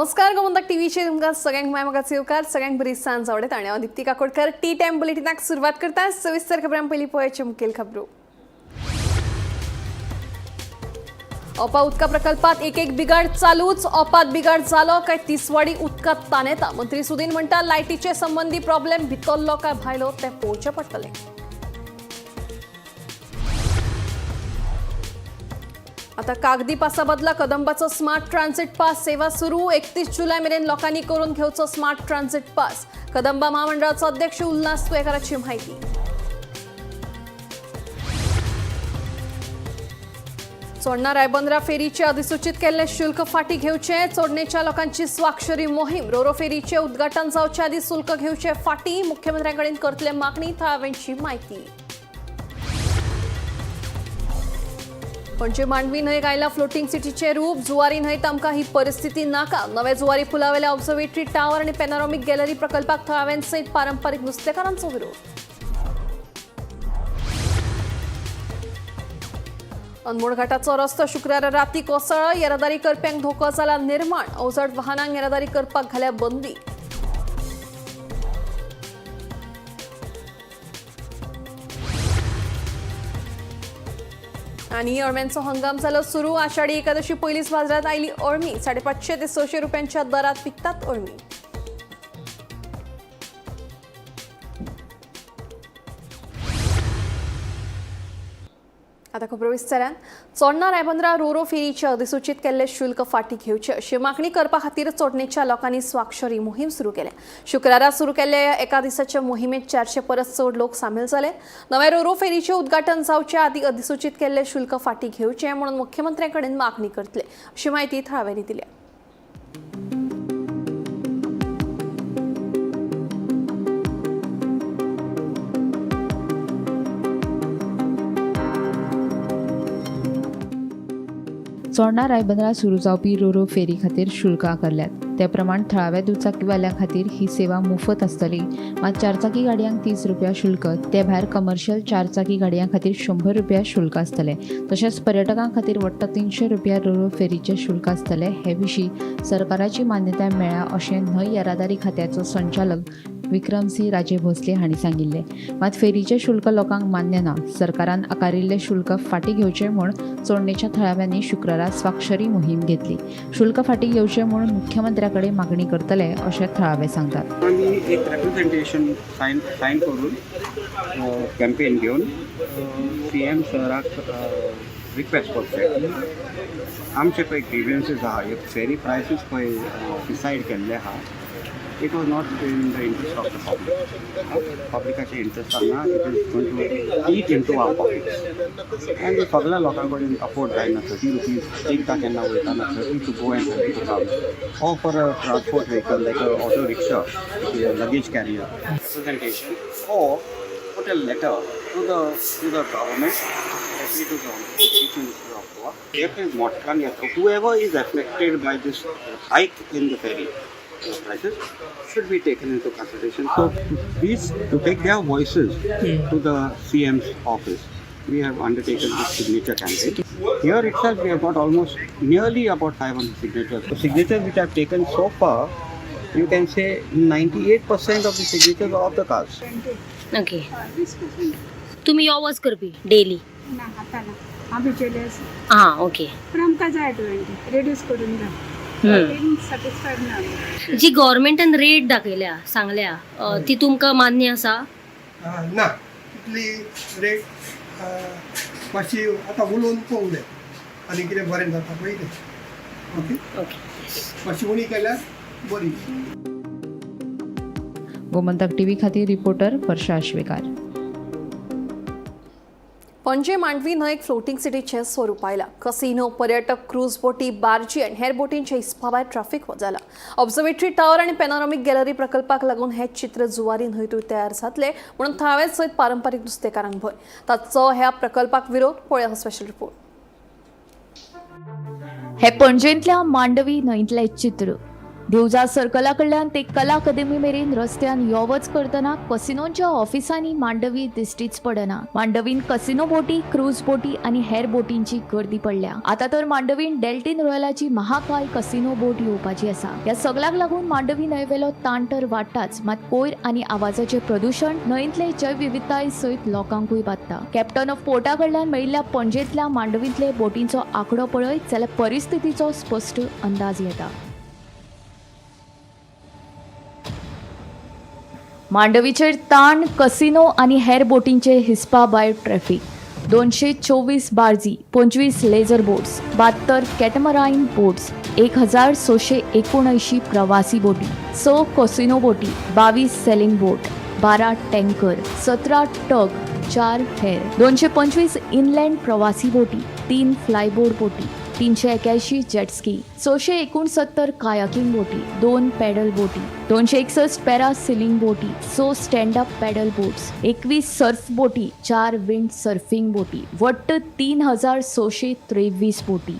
नमस्कार, गोमंतक टीव्हीचेर तुमकां सगळ्यांक माय म्हाका येवकार. सगळ्यांक बरी सांज आवडत आनी हांव दीप्ती काकोडकर. टी टायम बुलेटिनाक सुरवात करता. सविस्तर खबरां. पयलीं पळोवचे मुखेल खबरो. ओपा उदका प्रकल्पात एक एक बिघाड चालूच. ओपात बिघाड जालो काय तिसवाडी उदकांत तानेता. मंत्री सुदीन म्हणटा, लायटीचे संबंदी प्रॉब्लेम भितरलो काय भायलो ते पळोवचें पडटलें. आता कागदी पासा बदला कदंबाचो स्मार्ट ट्रान्झिट पास सेवा सुरू. 31 जुलै मेरेन लोकांनी करून घेवचो स्मार्ट ट्रान्झिट पास. कदंबा महामंडळाचो अध्यक्ष उल्हास तुयेकाराची माहिती. चोडणा रायबंदरा फेरीचे अधिसूचित केल्ले शुल्क फाटी घेवचे. चोडणेच्या लोकांची स्वाक्षरी मोहीम. रोरो फेरीचे उद्घाटन जावचे आदी शुल्क घेवचे फाटी. मुख्यमंत्र्यांकडेन करतले मागणी, थळाव्यांची माहिती. पणजे मांडवी न्हंयेक आयला फ्लोटींग सिटीचे रूप. जुवारी न्हंयेत आमकां ही परिस्थिती नाका. नवे जुवारी पुलावेल्या ऑब्झर्वेटरी टावर आणि पॅनोरॉमिक गॅलरी प्रकल्पाक थळाव्यांसयत पारंपरिक नुस्तेकारांचो विरोध. अनमोड घाटाचो रस्तो शुक्रारा राती कोसळ्ळो. येरादारी करप्यांक धोको जाला निर्माण. अवजड वाहनांक येरादारी करपाक घाल्या बंदी. आणि अळम्यांचो हंगाम जालो सुरू. आषाढी एकादशी पयलींच बाजारात आयली अळमी. 550 ते 600 रुपयांच्या दरात विकतात अळमी. आता खबरो विस्तारान. चोडणा रायबंदरा रोरो फेरीचे अधिसूचित केल्ले शुल्क फाटी घेवचे अशी मागणी करपा खातीर चोडणेच्या लोकांनी स्वाक्षरी मोहीम सुरू केल्या. शुक्रारा सुरू केल्ल्या एका दिसाच्या मोहिमेत 400 परस चड लोक सामील जाले. नव्या रोरो फेरीचे उद्घाटन जावचे आदी अधिसूचित केल्ले शुल्क फाटी घेवचे म्हणून मुख्यमंत्र्यांकडेन मागणी करतले अशी माहिती थळाव्यांनी दिल्या. चोडणा रायबंदरा सुरू जावपी रोरो फेरी खातीर शुल्क आकारल्यात. ते प्रमाण थळाव्या दुचाकीवाल्यां खातीर ही सेवा मुफत आसतली. मात चारचाकी गाडयांक 30 रुपया शुल्क, ते भायर कमर्शियल चारचाकी गाडयां खातीर 100 रुपया शुल्क आसतलें. तशेंच पर्यटकां खातीर वट्ट 300 रुपया रोरो फेरीचें शुल्क आसतलें. हे विशीं सरकाराची मान्यताय मेळ्ळ्या अशें न्हंय येरादारी खात्याचो संचालक विक्रमसिंह राजे भोसले हांणी सांगिल्लें. मात फेरीचें शुल्क लोकांक मान्य ना. सरकारान आकारिल्लें शुल्क फाटीं घेवचें म्हूण चोडणेच्या थळाव्यांनी शुक्रारा स्वाक्षरी मोहीम घेतली. शुल्क फाटीं घेवचें म्हूण मुख्यमंत्र्या कडेन मागणी करतले अशें थळावे सांगतात. आमी एक रेप्रेझेंटेशन सायन सायन करून कॅम्पेन घेवन सीएम सराक रिक्वेस्ट करचें की आमचे पळय ग्रिवियन्सीस आहा, एक फेरी प्रायसीस पळय डिसायड केल्ले आहा, it was not in the interest of the public. पब्लिकाचे इंट्रस्टान ना. It is going to eat into our pockets and सगळ्या लोकां कडेन अफोर्ड जायना. 30 रुपीज एकदां केन्ना वयताना, 30 to go and 30 to come, or for a transport vehicle like a auto rickshaw, luggage carrier. Representation or put a letter to the government, especially to the Chief Minister of Goa. If मोठ्यान येता, whoever is affected by this hike in the ferry prices should be taken into consideration. So these to take their voices to the CM's office, we have undertaken this signature campaign. Here itself, we have got almost nearly about 500 signatures. The signatures which I have taken so far, you can say 98% of the signatures are of the cars. Okay, तुमी यो वच करपी daily? ना, आतां ना. आमी जेले. हां, ओके. पण आमकां जाय 20 रिड्यूस करून जाय. सॅटिस्फायड ना आमी. जी गव्हर्मेंटान रेट दाखयल्या, सांगल्या, ती तुमकां मान्य आसा? ना, तितली रेट मातशी आतां उलोवन पळोवंक जाय आनी कितें बरें जाता पळय तें. ओके. ओके. मातशी उणी केल्यार बरी. गोमंतक टीव्ही खातीर रिपोर्टर वर्षा आश्वेकार. पणजे मांडवी न्हंयेक फ्लोटींग सिटीचें स्वरूप आयलां. कसिनो, पर्यटक, क्रूज बोटी, बार्जी आनी हेर बोटींचे हिसपाभायर ट्राफीक जाला. ऑब्झर्वेटरी टावर आनी पॅनोरॉमिक गॅलरी प्रकल्पाक लागून हें चित्र जुवारी न्हंयतूय तयार जातलें म्हणून थळाव्या सयत पारंपारीक नुस्तेकारांक भंय. ताचो ह्या प्रकल्पाक विरोध. पळया हो स्पेशल रिपोर्ट. हे पणजेंतल्या मांडवी न्हंयतलें चित्र. देवजा सर्कला कडल्यान ते कला अकादमी मेरेन रस्त्यान यो वच करतना कसिनोंच्या ऑफिसांनी मांडवी दिश्टीच पडना. मांडवीन कसिनो बोटी, क्रूज बोटी आनी हेर बोटींची गर्दी पडल्या. आता तर मांडवीन डेल्टीन रॉयलाची महाकाय कसिनो बोट येवपाची आसा. ह्या सगळ्याक लागून मांडवी न्हंयवेलो ताण तर वाडटाच, मात कोयर आनी आवाजाचें प्रदुशण न्हंयतले जैवविविधताय सयत लोकांकूय बादता. कॅप्टन ऑफ पोर्टा कडल्यान मेळिल्ल्या पणजेंतल्या मांडवींतले बोटींचो आंकडो पळयत जाल्यार परिस्थितीचो स्पश्ट अंदाज येता. मांडवीचेर ताण, कसिनो आनी हेर बोटींचे हिस्पा भायर ट्रॅफिक. 224 बार्जी, 25 लेजर बोट्स, 72 कॅटमरायन बोट्स, 1679 प्रवासी बोटी, 6 कसिनो बोटी, 22 सेलिंग बोट, 12 टँकर, 17 टग, 4 हेर, 225 इनलँड प्रवासी बोटी, 3 फ्लायबोर्ड बोटी, 381 जेटस्की, 669 कायाकिंग बोटी, 2 पॅडल बोटी, 261 पॅरा सिलिंग बोटी, 6 stand up paddle boats, 21 surf बोटी, 4 विंड सर्फिंग बोटी, वट्ट 3623 बोटी.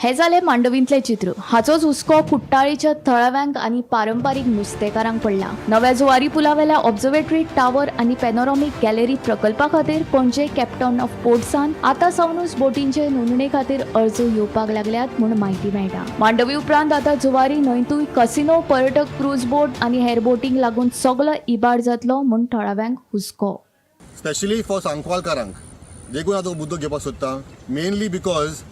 हे जालें मांडवींतलें चित्र. हाचोच हुस्को कुट्टाळेच्या थळाव्यांक आनी पारंपारीक नुस्तेकारांक पडला. नव्या जुवारी पुलावेल्या ऑब्जर्वेटरी टावर आनी पॅनोरॉमीक गॅलरी प्रकल्पा खातीर पणजे कॅप्टन ऑफ पोर्ट्सान आतां सावनूच बोटींचे नोंदणी खातीर अर्ज येवपाक लागल्यात म्हूण म्हायती मेळटा. मांडवी उपरांत आतां जुवारी न्हंयतूय कसिनो, पर्यटक क्रूज बोट आनी हेर बोटींक लागून सगलो इबाड जातलो म्हूण थळाव्यांक हुस्को. स्पेशली फॉर सांकवालकारांक देखून हांव तो मुद्दो घेवपाक सोदता, mainly because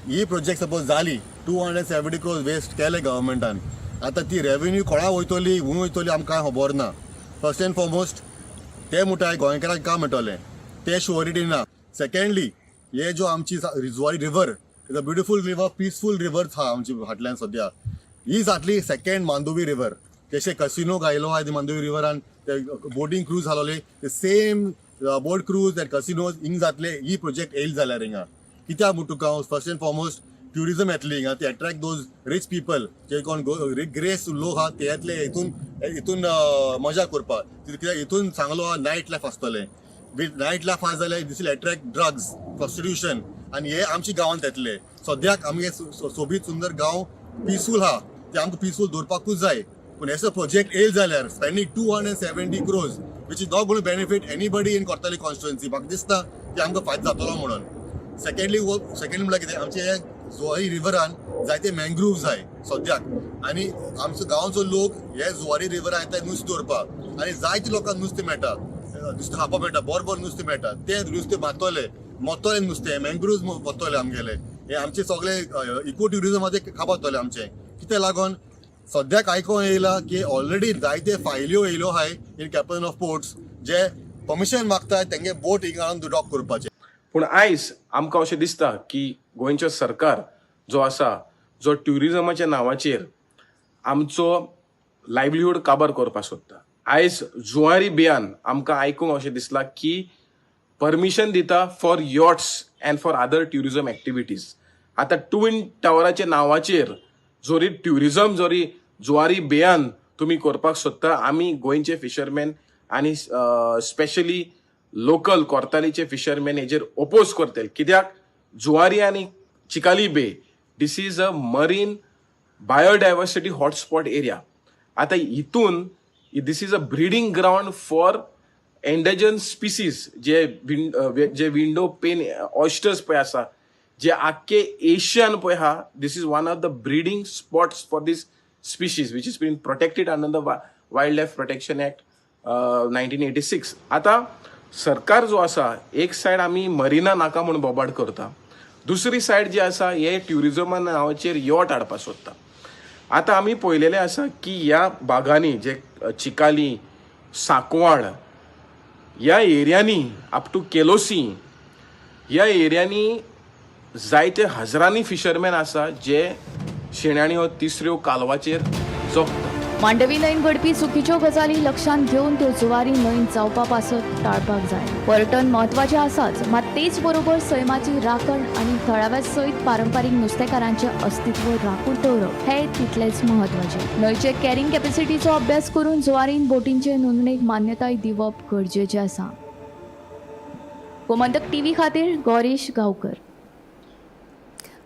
he project suppose जाली, 270 क्रोर्स वेस्ट केले गव्हर्मेंटान. आतां ती रेवेन्यू कोणा वयतली, हूंय वयतली, आमकां खबर ना. फर्स्ट एंड फॉरमोस्ट ते मुठाय गोंयकारांक काम मेळटलें ते शुअरिटी ना. सेकंडली, हे जो आमची Zuari river is a beautiful river, peaceful river आहा आमची फाटल्यान सद्या, ही जातली सेकंड मांडवी रिवर. जशे कसिनो घायलो आहा मांडवी रिवरान, ते बोटींग क्रूज घालोले, ते same boat cruise and casinos हिंग जातले ही प्रोजेक्ट येयल जाल्यार हिंगा. कित्याक म्हूण तुका हांव, फर्स्ट एंड फॉरमोस्ट ट्युरिजम येतली हिंगा, ते अट्रॅक्ट those rich people, जे कोण ग्रेस लोक आहा ते येतले हितून हितून मजा करपाक. कित्याक हितून सांगलो नायट लायफ आसतलें. विथ नायट लायफ आहा जाल्यार this will attract drugs, prostitution आनी हे आमच्या गांवांत येतले. सद्याक आमगे सोबीत सुंदर गांव पिसफूल आहा, ते आमकां पिसफूल दवरपाकूच जाय. पूण असो प्रोजेक्ट येयल जाल्यार spending 270 crores, which is not gonna benefit anybody in Cortalim constituency, म्हाका दिसता की आमकां फायदो जातलो म्हणून. सेकंडली, सेकंड म्हणल्यार कितें, आमचे हे जुवारी रिवरान जायते मँग्रुव्स जाय सद्याक आनी आमचो गांवचो लोक हे जुवारी रिवरान येता नुस्तें दवरपाक आनी जायते लोकांक नुस्तें मेळटा, नुस्तें खावपाक मेळटा, बरें बरें नुस्तें मेळटा. ते नुस्तें मारतले, मरतले नुस्तें, मँग्रुव्स वतले आमगेले, हे आमचे सगळे इको ट्युरिजमाचे खापातले आमचे. कितें लागून सद्याक आयकोन येयला की ऑलरेडी जायते फायल्यो येयल्यो आहाय इन कॅप्टन ऑफ पोर्ट्स, जे परमिशन मागताय तेंगे बोट हिंगा हाडून डॉक करपाचें. पूण आयज आमकां अशें दिसता की गोंयचो सरकार जो आसा, जो ट्युरिजमाच्या नांवाचेर आमचो लायवलीहूड काबार करपाक सोदता. आयज जुवारी बेयान आमकां आयकूंक अशें दिसलां की परमिशन दिता for yachts and for other tourism activities. आतां ट्विन टावराच्या नांवाचेर जरी ट्युरिजम जरी जुवारी बेयान तुमी करपाक सोदता, आमी गोंयचे फिशरमॅन आनी स्पेशली लोकल कोर्तालीचे फिशरमॅन हेजेर ओपोज करतले. कित्याक जुवारी आनी चिकाली बे, this is a marine biodiversity hotspot area. आतां हितून this is a breeding ground for endangered species, J window pane oysters पळय आसा, जे आख्खे एशियन पळय आहा, this is one of the breeding spots for this species, which is been protected under the Wild Life Protection Act 1986. आतां सरकार जो आसा, एक सायड आमी मरिना नाका म्हूण बोबाड करता, दुसरी सायड जी आसा हे ट्युरिजमा नांवाचेर यॉट हाडपाक सोदता. आतां आमी पळयलेलें आसा की ह्या बागांनी, जे चिकाली, सांकवाळ ह्या एरियांनी, अप टू केलोसी ह्या एरियांनी जायते हजरांनी फिशरमॅन आसा जे शेणाणी हो तिसऱ्यो कालवाचेर जगता. मांडवी न्हंयन घडपी चुकीच्यो गजाली लक्षांत घेवन त्यो जुवारी न्हंयन जावपा पासत टाळपाक जाय. पर्यटन म्हत्वाचें आसाच, मात तेच बरोबर सैमाची राखण आनी थळाव्या सयत पारंपारीक नुस्तेकारांचें अस्तित्व राखून दवरप हें तितलेंच म्हत्वाचें. न्हंयचे कॅरिंग कॅपॅसिटीचो अभ्यास करून जुवारीन बोटींचे नोंदणेक मान्यताय दिवप गरजेचें आसा. गोमंतक टीव्ही खातीर गौरीश गांवकर.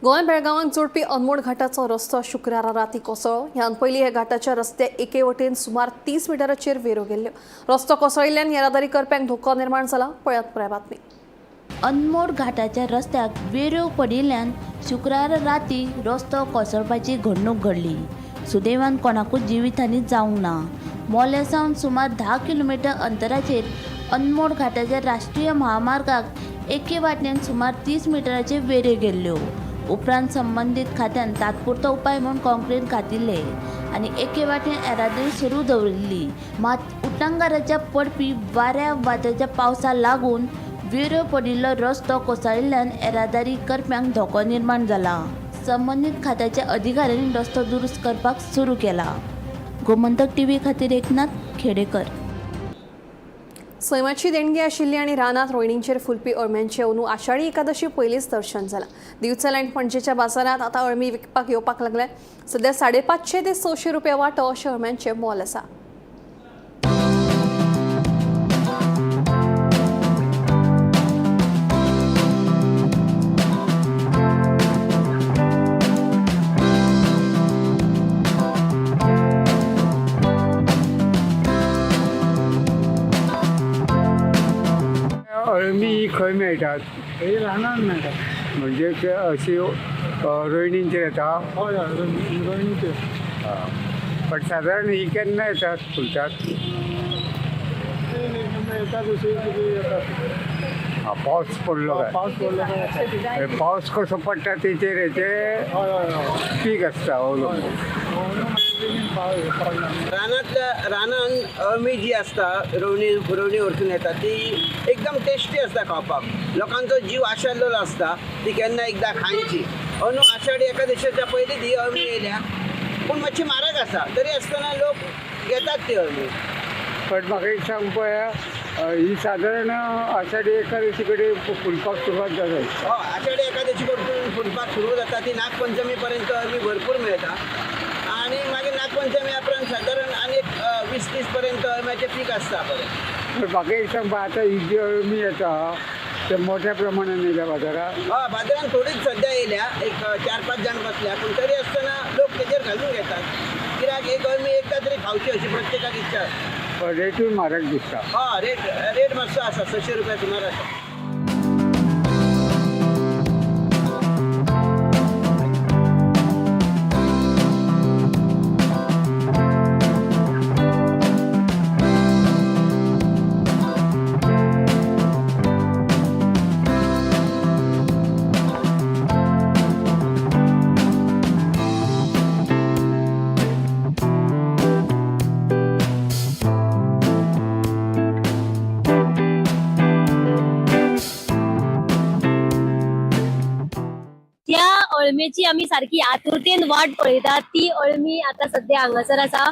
गोंय बेळगांवांक जोडपी अनमोड घाटाचो रस्तो शुक्रारा राती कोसळ्ळो. ह्यान पयलीं ह्या घाटाच्या रस्त्या एके वटेन सुमार 30 मिटराचेर वेरो गेल्ल्यो. रस्तो कोसळिल्ल्यान येरादारी करप्यांक धोको निर्माण जाला. पळयात पुराय बातमी. अनमोड घाटाच्या रस्त्याक वेऱ्यो पडिल्ल्यान शुक्रारा राती रस्तो कोसळपाची घडणूक घडली. सुदैवान कोणाकूच जिवीतहानी जावंक ना. मोल्या सावन सुमार 10 किलोमिटर अंतराचेर अनमोड घाटाच्या राष्ट्रीय महामार्गाक एके वाटेन सुमार 30 मिटराचेर वेऱ्यो गेल्ल्यो. उपरांत संबंदीत खात्यान तात्पुरतो उपाय म्हूण कॉन्क्रीट घातिल्ले आनी एके वाटेन येरादारी सुरू दवरिल्ली. मात उटंगाराच्या पडपी वाऱ्या वाद्याच्या पावसा लागून वेऱ्यो पडिल्लो रस्तो कोसळिल्ल्यान येरादारी करप्यांक धोको निर्माण जाला. संबंदीत खात्याच्या अधिकाऱ्यांनी रस्तो दुरुस्त करपाक सुरू केला. गोमंतक टीव्ही खातीर एकनाथ खेडेकर. सैमाची देणगी आशिल्ली आनी रानांत रोयणींचेर फुलपी अळम्यांचें अंदू आषाढी एकादशी पयलींच दर्शन जालां. दिवचल आनी पणजेच्या बाजारांत आतां अळमी विकपाक येवपाक लागल्या. सध्या 550 ते 600 रुपया वांटो अशें अळम्यांचें मोल आसा. अळमी खंय मेळटात? ही रानान मेळटा. म्हणजे ते अशी रोयणींचेर येता? हय हय, रोयणीचेर. पण सादारण ही केन्ना येतात, फुलतात? एकादशी येतात. पावस पडलो काय? पावस पडलो काय. पावस कसो पडटा तेचेर हेचे हय हय हय पीक आसता अवलंबून. रानांतल्या रानान अळमी जी आसता रोवणी रोवणी व्हरसून येता ती एकदम टेस्टी आसता खावपाक. लोकांचो जीव आशाल्लेलो आसता ती केन्ना एकदां खायची. अंदू आषाढी एकादशीच्या पयलीं ही अळमी येयल्या, पूण मातशी म्हारग आसा, तरी आसतना लोक घेतात ती अळमी. पण म्हाका एक सांग पळया, ही सादारण आषाढी एकादशी कडेन फुलपाक सुरवात जाता. हय, आषाढी एकादशी पासून फुलपाक सुरू जाता ती नागपंचमी पर्यंत अळमी भरपूर मेळटा आनी मागीर नागपंचमी उपरांत सादारण आनी एक 20-30 पर्यंत अळम्याचें पीक आसता बरें. पण म्हाका एक सांग, आतां ही जी अळमी येता ते मोठ्या प्रमाणान येयल्या बाजारात? हय, बाजारान थोडीच सद्या येयल्या, एक 4-5 जाण बसल्या, पूण तरी आसतना लोक तेजेर घालून घेतात कित्याक एक अळमी एकदां तरी खावची अशी प्रत्येकाक इच्छा आसता. रेटूय म्हारग दिसता. हय, रेट मातसो आसा, 600 रुपया सुमार आसा. त्या अळमेची आमी सारकी आतुरतेन वाट पळयतात. ती अळमी आतां सद्या हांगासर आसा.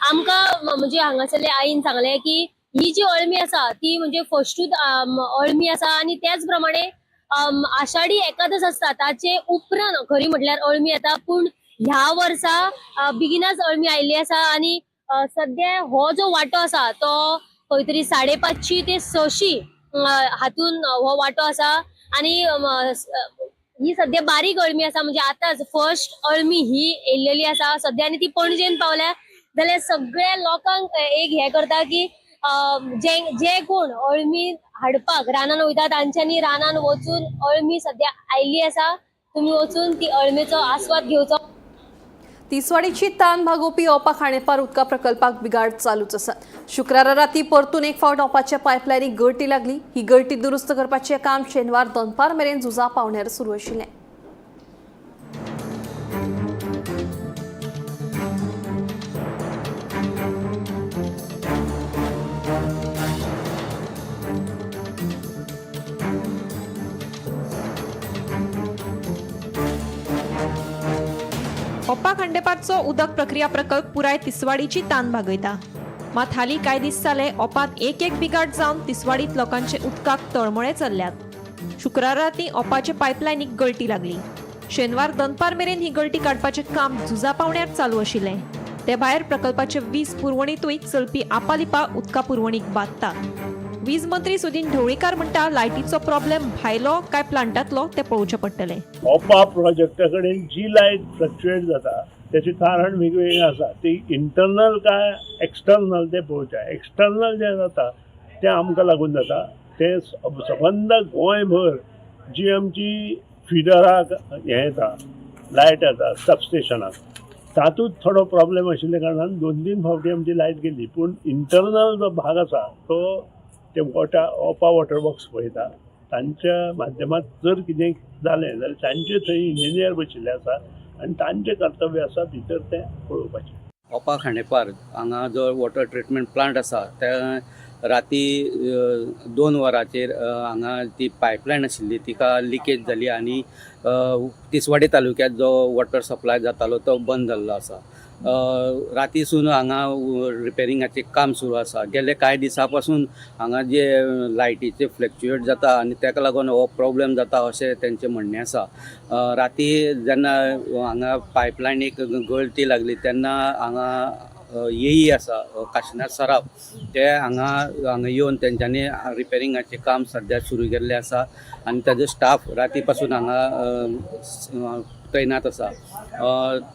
आमकां म्हणजे हांगासरले आईन सांगलें की ही जी अळमी आसा ती म्हणजे फर्स्टूच अळमी आसा आनी त्याच प्रमाणे आषाढी एकादस आसता ताचे उपरांत खरी म्हटल्यार अळमी येता, पूण ह्या वर्सा बेगिनाच अळमी आयिल्ली आसा आनी सद्या हो जो वांटो आसा तो खंय तरी 550 ते 600 हातून हो वांटो आसा आनी ही सद्या बारीक अळमी आसा, म्हणजे आतांच फर्स्ट अळमी ही येयल्लेली आसा सद्या आनी ती पणजेन पावल्या जाल्यार सगळ्या लोकांक एक हें करता की जे जे कोण अळमी हाडपाक रानान वयता तांच्यांनी रानान वचून अळमी सद्या आयिल्ली आसा, तुमी वचून ती अळमेचो आस्वाद घेवचो. तिसवाडीची तान भागोवपी ओपा खाणेपार उदका प्रकल्पाक बिगाड चालूच आसा. शुक्रारा राती परतून एक फावट ओपाच्या पायपलायनीक गळटी लागली. ही गळटी दुरुस्त करपाचें काम शेनवार दनपार मेरेन झुजा पावण्यार सुरू आशिल्लें. ओपा खांडेपारचो उदक प्रक्रिया प्रकल्प पुराय तिसवाडीची तान भागयता. मात हालीं कांय दीस जाले ओपांत एक एक बिगाड जावन तिसवाडीत लोकांचे उदकाक तळमळे चल्ल्यात. शुक्रारा रातीं ओपाचे पायपलायनीक गळटी लागली. शेनवार दनपार मेरेन ही गळटी काडपाचें काम झुजा पावण्यार चालू आशिल्लें. ते भायर प्रकल्पाचे वीज पुरवणींतूय चलपी आपालिपा उदका पुरवणीक बादता. वीज मंत्री सुदिन ढवळीकार म्हणटा, लायटीचो प्रॉब्लेम भायलो काय प्लांटांतलो तें पळोवचें पडटलें. ओपा प्रोजेक्टा कडेन जी लायट फ्लक्च्युएट जाता तेचें कारण वेगवेगळें आसा. ती इंटरनल काय एक्सटर्नल तें पळोवचें. एक्सटर्नल जें जाता तें आमकां लागून जाता. तें सबंद गोंयभर जी आमची फिडराक हें येता, लायट येता सबस्टेशनाक, तातूंत थोडो प्रॉब्लेम आशिल्ल्या कारणान 2-3 फावटी आमची लायट गेली. पूण इंटरनल जो भाग आसा तो ते ओपा वॉटर वर्क्स पळयता, तांच्या माध्यमांत जर कितें जालें जाल्यार तांचे थंय इंजिनियर बशिल्ले आसा आनी तांचें कर्तव्य आसा भितर तें पळोवपाचें. ओपा खांडेपार हांगा जो वॉटर ट्रिटमेंट प्लांट आसा त्या राती 2 वरांचेर हांगा ती पायपलायन आशिल्ली तिका लिकेज जाली आनी तिसवाडी तालुक्यात जो वॉटर सप्लाय जातालो तो बंद जाल्लो आसा. रातीसून हांगा रिपेरिंगाचें काम सुरू आसा. गेले कांय दिसां पासून हांगा जे लायटीचे फ्लक्च्युएट जाता आनी ताका लागून हो प्रॉब्लेम जाता अशें तेंचें म्हणणें आसा. राती जेन्ना हांगा पायपलायनीक गळती लागली तेन्ना हांगा येई आसा काशिनाथ सराफ ते हांगा हांगा येवन तेंच्यांनी रिपेरिंगाचें काम सद्या सुरू केल्लें आसा आनी ताजो स्टाफ राती पासून हांगा तैनात आसा.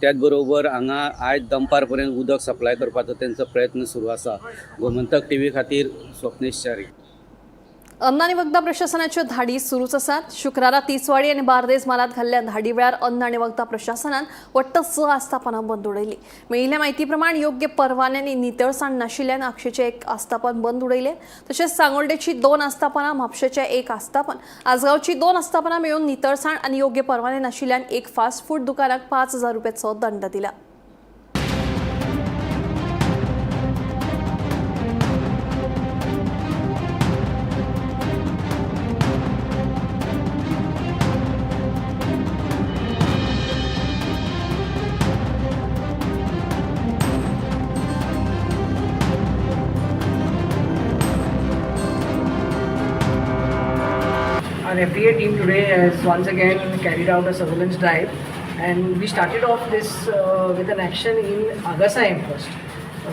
त्याच बरोबर हांगा आयज दनपार पर्यंत उदक सप्लाय करपाचो तेंचो प्रयत्न सुरू आसा. गोमंतक टीव्ही खातीर स्वप्नेश च्यारी. अन्न आनी वखदां प्रशासनाच्यो धाडी सुरूच आसात. शुक्रारा तिसवाडी आनी बार्देस म्हालांत घाल्ल्या धाडी वेळार अन्न आनी वखदां प्रशासनान वट्ट 6 आस्थापनां बंद उडयली. मेळिल्ल्या म्हायती प्रमाण योग्य परवान्यांनी नितळसाण नाशिल्ल्यान आगशेचें एक आस्थापन बंद उडयलें. तशेंच सांगोल्डेची 2 आस्थापनां, म्हापशेचें 1 आस्थापन, आजगांवची 2 आस्थापनां मेळून नितळसाण आनी योग्य परवाने नाशिल्ल्यान एक फास्ट फूड दुकानाक 5,000 रुपयाचो दंड दिला. Our FDA team today has once again carried out a surveillance drive, and we started off this with an action in Agasaim first,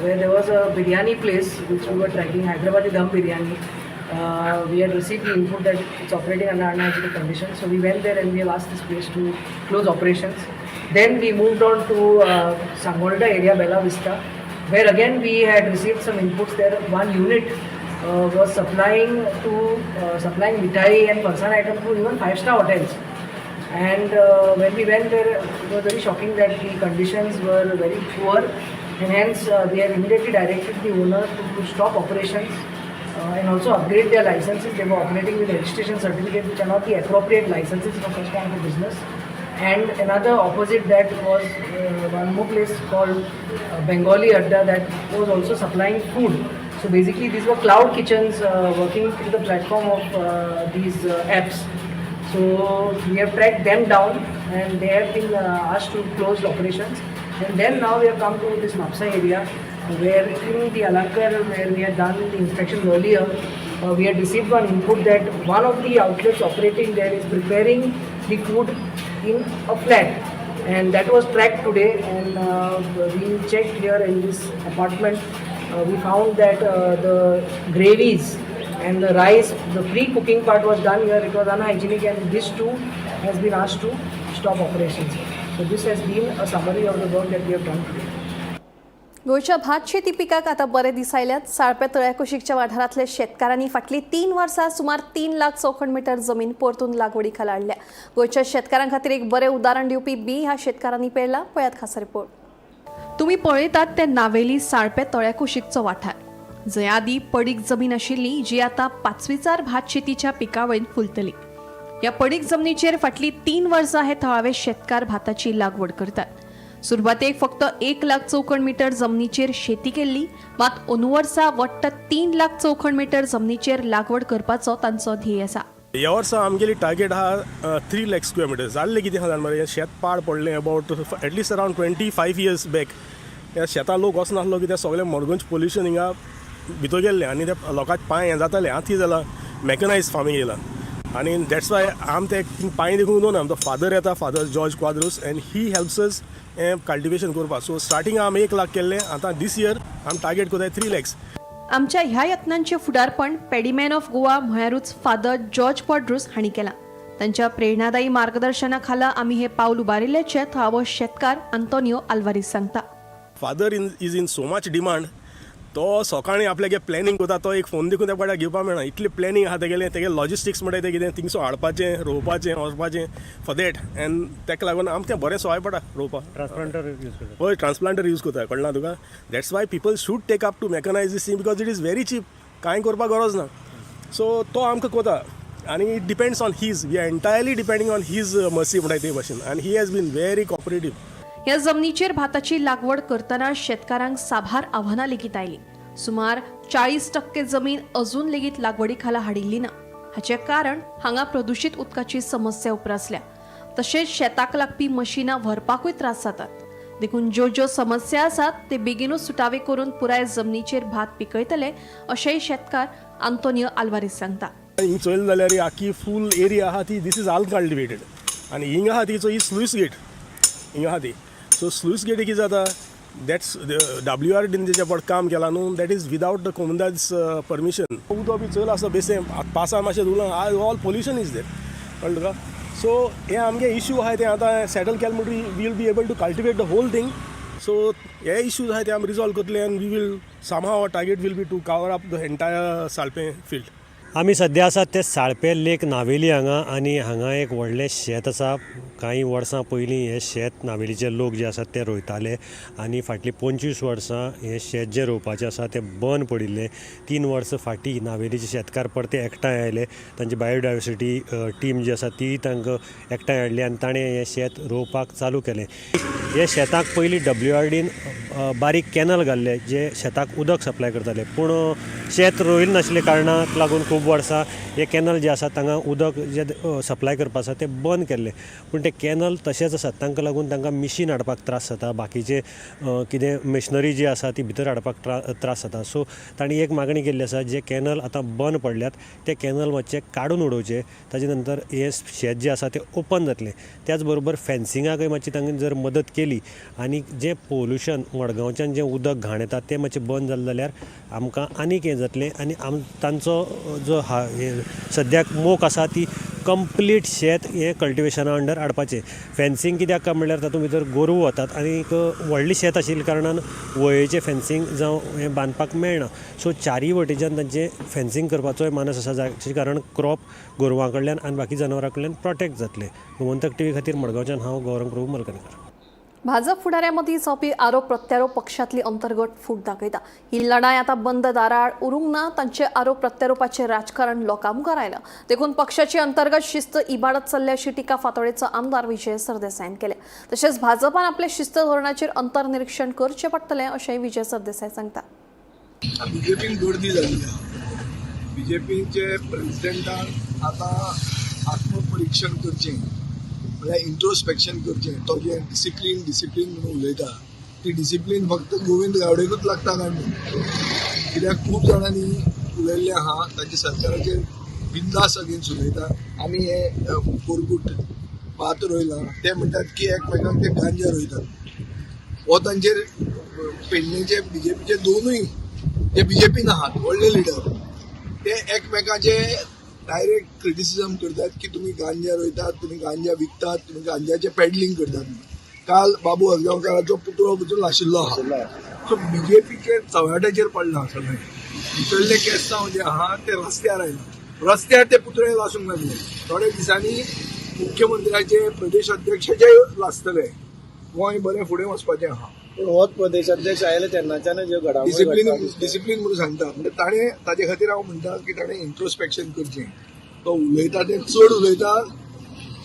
where there was a biryani place which we were tracking, Hyderabadi Dum Biryani. We had received the input that it's operating under unhygienic conditions, so we went there and we have asked this place to close operations. Then we moved on to Sangolda area, Bella Vista, where again we had received some inputs there. One unit was supplying mithai and farsan item to even 5-star hotels. And when we went there, it was very shocking that the conditions were very poor, and hence we have immediately directed the owner to stop operations and also upgrade their licenses. They were operating with registration certificates which are not the appropriate licenses for such kind of a business. And another opposite that was one more place called Bengali Adda that was also supplying food. So basically these were cloud kitchens working through the platform of these apps. So we have tracked them down and they have been asked to close operations. And then now we have come to this Mapsa area, where in the Alankar, where we had done the inspections earlier, we had received one input that one of the outlets operating there is preparing the food in a flat, and that was tracked today. And we checked here in this apartment. We found that the gravies and the rice, the pre-cooking part was done here. It was unhygienic, and this too has been asked to stop operations. So this has been a summary of the work that we have done today. गोंयच्या भात शेती पिकाक आतां बरे दीस आयल्यात. साळपे तळ्या कुशीकच्या वाठारांतल्या शेतकारांनी फाटलीं 3 वर्सां सुमार 3 लाख चौखण मिटर जमीन परतून लागवडी खाला हाडल्या. गोंयच्या शेतकारां खातीर एक बरें उदाहरण दिवपी बी ह्या शेतकारांनी पेरला. पळयात खासा रिपोर्ट. तुमी पळयतात ते नावेली साळपे तळ्या कुशीकचो वाठार, जंय आदीं पडीक जमीन आशिल्ली, जी आतां पाचवीचार भात शेतीच्या पिकावळीन फुलतली. ह्या पडीक जमनीचेर फाटलीं 3 वर्सां हे थळावे शेतकार भाताची लागवड करतात. सुरवातेक फक्त 1 लाख चौखण मिटर जमनीचेर शेती केल्ली, मात अंदू वर्सा वट्ट 3 लाख चौखण मिटर जमनीचेर लागवड करपाचो तांचो ध्येय आसा. ह्या वर्सा आमगेली टार्गेट आहा 3 लाख स्क्वेअर मिटर. जाल्लें कितें आहा जाण मरे, शेत पाड पडलें about at least around 25 years back. ह्या शेतां लोक वचनासलो कित्याक सगळें मडगांवचें पोल्युशन हिंगा भितर गेल्लें आनी ते लोकांक पांय हें जातालें. आतां कितें जालां, मॅकनायज फार्मींग येयलां आनी that's why आम ते पांय देखून दवरना. आमचो फादर येता, father George Quadros, and he helps us हें कल्टिवेशन करपाक. सो स्टार्टींग आमी 1 लाख केल्लें, आतां दीस इयर आमी टार्गेट करताय 3 लॅक्स. आमच्या ह्या यत्नांचें फुडारपण पॅडीमॅन ऑफ गोवा म्हळ्यारूच फादर जॉर्ज क्वाड्रूस हांणी केलां. तांच्या प्रेरणादायी मार्गदर्शना खाला आमी हें पावल उबारिल्ल्याचें थळावो शेतकार आंतोनियो आल्वारीस सांगता. Father in is in so much demand. तो सकाळीं आपल्यागे प्लॅनिंग करता, तो एक फोन देखून त्या पाड्याक घेवपा मेळना, इतली प्लॅनिंग आहा तेगेलें. तेगे लॉजिस्टिक्स म्हणटा तें कितें, थिंगसो हाडपाचें, रोवपाचें, वचपाचें फॉर that. And तेका लागून आमकां तें बरें सवाय पडटा रोवपाक. ट्रान्सप्लांटर यूज करता? हय, ट्रान्सप्लांटर यूज करता, कळना तुका? That's why people should take up to mechanize this thing, because it is very cheap. कांय करपाक गरज ना. सो तो आमकां कोता आनी it depends on his, we are entirely depending on his mercy म्हणटा ते भाशेन, आनी he has been very cooperative. ह्या जमनीचेर भाताची लागवड करतना शेतकारांक साबार आव्हानां लेगीत आयलीं. सुमार 40% जमीन अजून लेगीत लागवडी खाला हाडिल्ली ना. हाचें कारण हांगा प्रदुशीत उदकाची समस्या उप्रासल्या. तशेंच शेताक लागपी मशिनां व्हरपाकूय त्रास जातात. देखून ज्यो ज्यो समस्या आसात ते बेगिनूच सुटावे करून पुराय जमनीचेर भात पिकयतले, अशेंय शेतकार आंतोनियो आल्वारीस सांगता. हिंग चोयलें जाल्यार आख्खी फूल एरिया आहा ती, this is अनकल्टिवेटेड. आनी हिंग आहा ती ही स्लूस गेट हिंग आहा ती. सो स्लूस गेट कितें जाता, that's डब्ल्यू आर डीन जेच्या पड काम केलां न्हू, that is without the comunidades permission. उदक बी चोयलां आसता बेसें पावसा मातशें धुवलां, all pollution is there, कळ्ळें तुका? सो हे आमगे इशू आहाय ते आतां सेटल केले म्हणटकीर we'll be able to cultivate the whole thing. So हे इश्यूज आहाय ते आमी रिजॉल्व करतले and we will somehow, our target will be to cover up the entire Salpe field. आमी सद्या आसात ते साळपे लेक नावेली हांगा आनी हांगा एक व्हडलें शेत आसा. कांय वर्सां पयलीं हें शेत नावेलीचे लोक जे आसात ते रोयताले आनी फाटलीं 25 वर्सां हें शेत जें रोवपाचें आसा तें बंद पडिल्लें. 3 वर्सां फाटीं नावेलीचे शेतकार परते एकठांय आयले. तांची बायोडायवर्सिटी टीम जी आसा ती तांकां एकठांय हाडली आनी ताणें हें शेत रोवपाक चालू केलें. हे शेताक पयलीं डब्ल्यू आर डीन बारीक कॅनल घाल्ले, जे शेताक उदक सप्लाय करताले. पूण शेत रोयलें नाशिल्ल्या कारणाक लागून खूब वर्सां हे कॅनल जे आसा तांगा उदक जे सप्लाय करपा आसा तें बंद केल्लें. पूण ते कॅनल तशेंच आसात. तांकां लागून तांकां मिशीन हाडपाक त्रास जाता, बाकीचे कितें मशिनरी जी आसा ती भितर हाडपाक त्रास जाता. सो तांणी एक मागणी केल्ली आसा, जे कॅनल आतां बंद पडल्यात ते कॅनल मातशे काडून उडोवचे. ताजे नंतर हें शेत जें आसा तें ओपन जातलें. त्याच बरोबर फेन्सिंगाकय मातशी तांकां जर मदत केली आनी जें पोल्युशन मडगांवच्यान जें उदक घाण येता तें मातशें बंद जालें जाल्यार आमकां आनीक हें जातलें. आनी तांचो जो हा सद्याक मोख आसा ती कंप्लीट शेत हें कल्टिवेशना अंडर हाडपाचें. फेन्सिंग कित्याक काय म्हणल्यार तातूंत भितर गोरवां वतात आनी व्हडलें शेत आशिल्ल्या कारणान वळयेचें फेन्सिंग जावं हें बांदपाक मेळना. सो चारीय वटेच्यान तांचें फेन्सिंग करपाचोय मानस आसा, जाचे कारण क्रॉप गोरवां कडल्यान आनी बाकी जनावरां कडल्यान प्रोटेक्ट जातलें. गोमंतक टिव्ही खातीर मडगांवच्यान हांव गौरंग प्रभू मलकनकर. भाजप फुडाऱ्यांमदीं जावपी आरोप प्रत्यारोप पक्षातली अंतर्गत फूट दाखयता. ही लढाय आतां बंद दाराआड उरूंक ना. तांचे आरोप प्रत्यारोपाचें राजकारण लोकां मुखार आयलां. देखून पक्षाची अंतर्गत शिस्त इबाडत चल्ल्या, अशी टिका फातोडेचो आमदार विजय सरदेसायान केल्या. तशेंच भाजपान आपल्या शिस्त धोरणाचेर अंतर्निरीक्षण करचें पडटलें, अशेंय विजय सरदेसाय सांगता. बीजेपीन गर्दी जाल्ली आहा. बीजेपीचे प्रेसिडेंटान आतां आत्मपरिक्षण करचें, म्हळ्यार इंट्रोस्पेक्शन करचें. तो जें डिसिप्लीन डिसिप्लीन म्हणून उलयता, ती डिसिप्लीन फक्त गोविंद गावडेकूच लागता काय म्हणून. कित्याक खूब जाणांनी उलयल्लें आहा, तांच्या सरकाराचेर बिंदास अगेन्स्ट उलयता. आमी हे कोरगूट भात रोयलां, ते म्हणटात की एकमेकांक ते गांजा रोयतात. हो तांचेर पेडणेचे बीजेपीचे दोनूय जे बीजेपीन आहात व्हडले लिडर, ते एकमेकाचे डायरेक्ट क्रिटिसिजम करतात की तुमी गांजा रोयतात, तुमी गांजा विकतात, तुमी गांजाचें पेडलिंग करतात. काल बाबू आजगांवकाराचो पुतळो पसून लाशिल्लो आहा. सो बीजेपीचेर चव्हाट्याचेर पडलां सगळें. भितरले केस्तांव जे आहा ते रस्त्यार आयला. रस्त्यार ते पुतळे लासूंक लागले. थोड्या दिसांनी मुख्यमंत्र्याचे, प्रदेश अध्यक्षाचे लासतले. गोंय बरें फुडें वचपाचें आहा. पूण होच प्रदेश अध्यक्ष आयले तेन्नाच्यान ज्यो घडामोडी डिसिप्लीन घडटा दिसता. डिसिप्लीन म्हणून सांगता म्हणजे ताणें, ताजे खातीर हांव म्हणटा की ताणें इंट्रोस्पेक्शन करचें. तो उलयता ते चड उलयता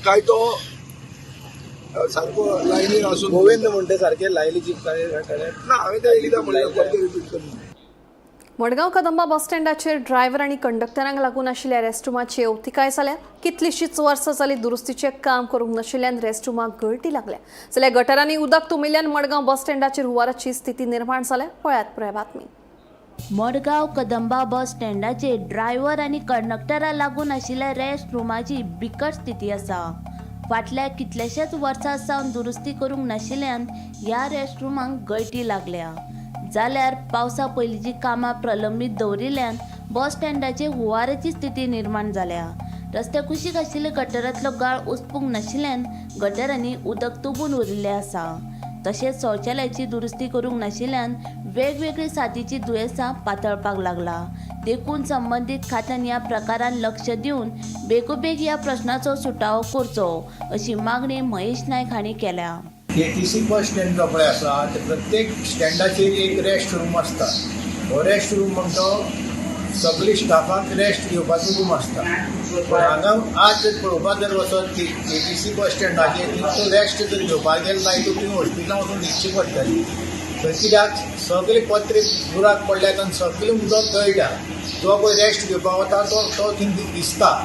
काय तो सारको लायनीर आसून? गोविंद म्हणटे सारखे लायली जी ताणें. ना, हांवें ते एकदां म्हणलें, परतें रिपीट करना. मडगांव कदंबा बस स्टँडाचेर ड्रायव्हर आनी कंडक्टरांक लागून आशिल्ल्या रेस्टरुमाची अवतिकाय जाल्या. कितलीशीच वर्सां जाली दुरुस्तीचें काम करूंक नाशिल्ल्यान रेस्टरुमाक गळटी लागल्या, जाल्यार गटारांनी उदक तुंबिल्ल्यान मडगांव बस स्टँडाचेर हुवाराची स्थिती निर्माण जाल्या. पळयात पुराय बातमी. मडगांव कदंबा बस स्टँडाचेर ड्रायव्हर आनी कंडक्टरा लागून आशिल्ल्या रेस्ट रुमाची बिकट स्थिती आसा. फाटल्या कितल्याशाच वर्सां सावन दुरुस्ती करूंक नाशिल्ल्यान ह्या रेस्ट रुमांक गळटी लागल्या. जाल्यार पावसा पयलींची कामां प्रलंबीत दवरिल्ल्यान बस स्टँडाचेर हुंवाराची स्थिती निर्माण जाल्या. रस्त्या कुशीक आशिल्ल्या गटारांतलो गाळ उसपूंक नाशिल्ल्यान गटारांनी उदक तुंबून उरिल्लें आसा. तशेंच शौचालयाची दुरुस्ती करूंक नाशिल्ल्यान वेगवेगळी साथीचीं दुयेंसां पातळपाक लागला. देखून संबंदीत खात्यान ह्या प्रकारान लक्ष दिवन बेगोबेग ह्या प्रश्नाचो सुटावो करचो अशी मागणी महेश नायक हांणी केल्या. केटीसी बस स्टँड जो पळय आसा ते प्रत्येक स्टँडाचेर एक रेस्ट रूम आसता. हो रेस्ट रूम म्हणटा तो सगळी स्टाफाक रेस्ट घेवपाचो रूम आसता. पूण हांगा आज जर पळोवपाक जर वचत केटीसी बस स्टँडाचेर तो रेस्ट जर घेवपाक गेलो जायत तुमी हॉस्पिटलां वचून न्हिदची पडटली. थंय कित्याक सगळे पत्रे बुराक पडल्यात आनी सगळें उदक गळटा. जो पळय रेस्ट घेवपाक वता तो थंय दिसता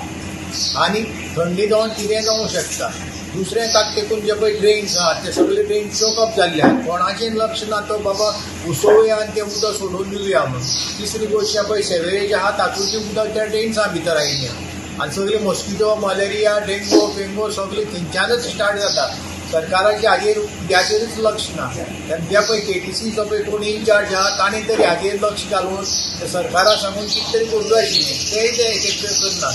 आनी थंडी जावन कितेंय जावंक शकता. दुसरें ताका तेकून जे पळय ड्रेन्स आहात ते सगळे ड्रेन चोकअप जाल्ले आहात. कोणाचें लक्ष ना तो बाबा उसोवया आनी तें उदक सोडून दिवया म्हणून. तिसरी गोश्ट पळय सेवेज आहा तातूंतलें उदक त्या ड्रेन्सां भितर आयिल्लें आनी सगळे मॉस्किटो, मलेरिया, डेंगू, पेंगो सगळे थंयच्यानच स्टार्ट जाता. सरकाराचे हाजेर उद्याचेरूच लक्ष ना. जे पळय केटीसीचो पळय कोण इनचार्ज आहा ताणें तरी हाजेर लक्ष घालून सरकारा सांगून कितें तरी करूंक जाय आशिल्लें. तेय ते करना.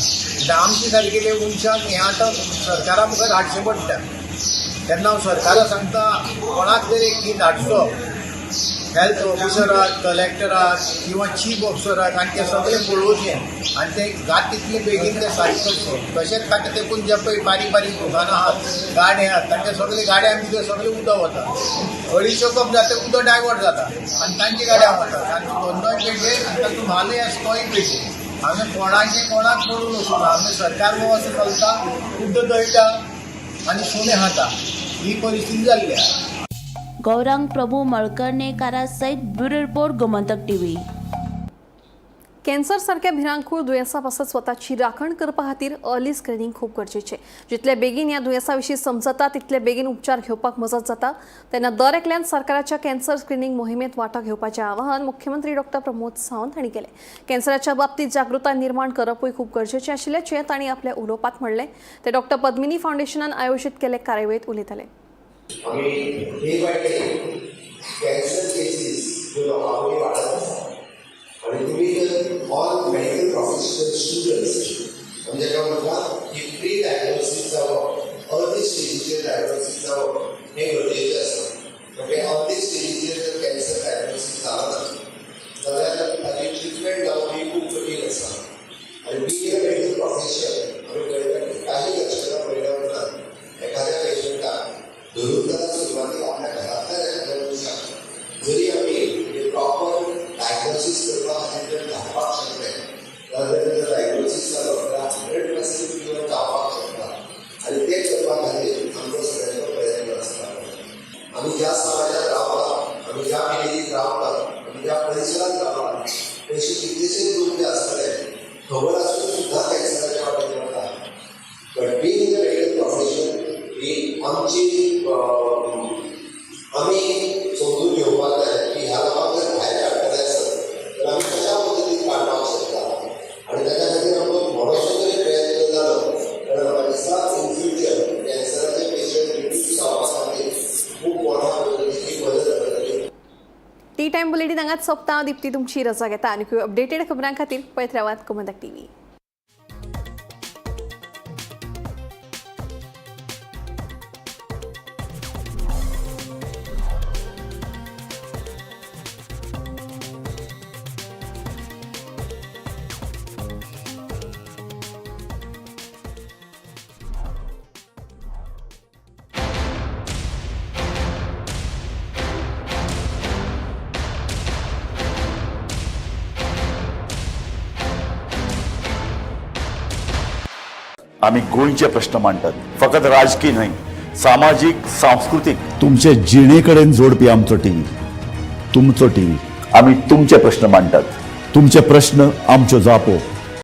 आमचे सारकेले मनशांक हें आतां सरकारा मुखार हाडचें पडटा. तेन्ना हांव सरकारा सांगता कोणाक तरी एक धाडचो हेल्थ ऑफिसराक, कलेक्टराक किंवा चीफ ऑफिसराक आनी ते सगळें पळोवचें आनी ते जाता तितले बेगीन ते सारकें करचें. तशेंच ताका तेकून जे पळय बारीक बारीक दुकानां आहात, गाडे आहात, तांचे सगळे गाड्यां भितर सगळें उदक वता. अडीच कप जाता उदक डायवर्ट जाता आनी तांच्या गाड्यां वता. तांचो धंदोय पेड्डेर आनी तांचो म्हालय आसा तोय पेड्डेर. हांगा कोणाचें कोणाक पडून वचूं ना. हांगा सरकार असो चलता, उदक दळटा आनी सुणें खाता. ही परिस्थिती जाल्ली आसा. गौरांग प्रभू मळकर्णेकारा सयत bureau report, Gomantak TV. Cancer सारक्या भिरांकूळ दुयेंसा पासत स्वताची राखण करपा खातीर अर्ली स्क्रिनींग खूब गरजेचें. जितले बेगीन ह्या दुयेंसा विशीं समजता तितले बेगीन उपचार घेवपाक मजत जाता. तेन्ना दर एकल्यान सरकाराच्या कॅन्सर स्क्रिनींग मोहिमेंत वांटो घेवपाचें आवाहन मुख्यमंत्री डॉक्टर प्रमोद सावंत हांणी केलें. कॅन्सराच्या बाबतींत जागृताय निर्माण करपूय खूब गरजेचें आशिल्ल्याचें तांणी आपल्या उलोवपांत म्हणलें. ते डॉक्टर पद्मिनी फावंडेशनान आयोजीत केल्ले कार्यावळींत उलयताले. आमी day by day cancer cases ज्यो लोकां मदीं वाडत आसा आनी तुमी जर ऑल मेडिकल प्रोफेशनल स्टुडंट्स आमी जाका म्हणटा की प्री डायग्नोसीस जावप, अर्ली स्टेजीचेर डायग्नोसीस जावप हें गरजेचें आसा. म्हणजे अर्ली स्टेजीचेर जर कॅन्सर डायग्नोसीस जाला ना जाल्यार ताची ट्रिटमेंट जावप ही खूब कठीण आसा. आनी बीइंग अ मेडिकल प्रोफेशन आमी पळयता की काही लक्षणां पळयल्या उपरांत एखाद्या पेशंटाक धरून जाल्यार सुरवातीक आपल्या घरांतल्या एखाद्या मनशाक जरी आमी प्रॉपर डायग्नोसीस करपा खातीर जर धाडपाक शकले जाल्यार जर डायग्नोसीस जालो जाल्यार 100% क्युअर जावपाक शकता. आनी तें करपा खातीर आमचो सगळ्यांचो प्रयत्न आसता. आमी ज्या समाजात रावता, आमी ज्या विलेजीत रावता, आमी ज्या परिसरात रावता थंयचे कितलेशेच लोक जे आसतले खबर आसून सुद्दां कॅन्सराच्या वाटेन वता. But being in the medical profession ही आमची आमी समजून घेवपाक जाय की ह्या लोकांक जर भायर काडटले आसत तर आमी कशा पद्दतीन काडपाक शकता आनी ताच्या खातीर आमकां थोडोसो तरी प्रयत्न जालो जाल्यार म्हाका दिसता इन फ्युचर कॅन्सराचे पेशंट रिड्यूस जावपा खातीर खूब मोठ्या पद्दतीची मदत जातली. टी टायम बुलेटीन हांगाच सोंपता. दीप्ती तुमची रजा घेता आनी अपडेटेड खबरां खातीर पळयत रावात गोमंतक टीव्ही. आमी गोंयचे प्रश्न मांडटात, फकत राजकीय न्हय, सामाजीक, सांस्कृतीक. तुमचे जिणे कडेन जोडपी आमचो टीव्ही, तुमचो टीव्ही. आमी तुमचे प्रश्न मांडटात, तुमचे प्रश्न आमच्यो जापो.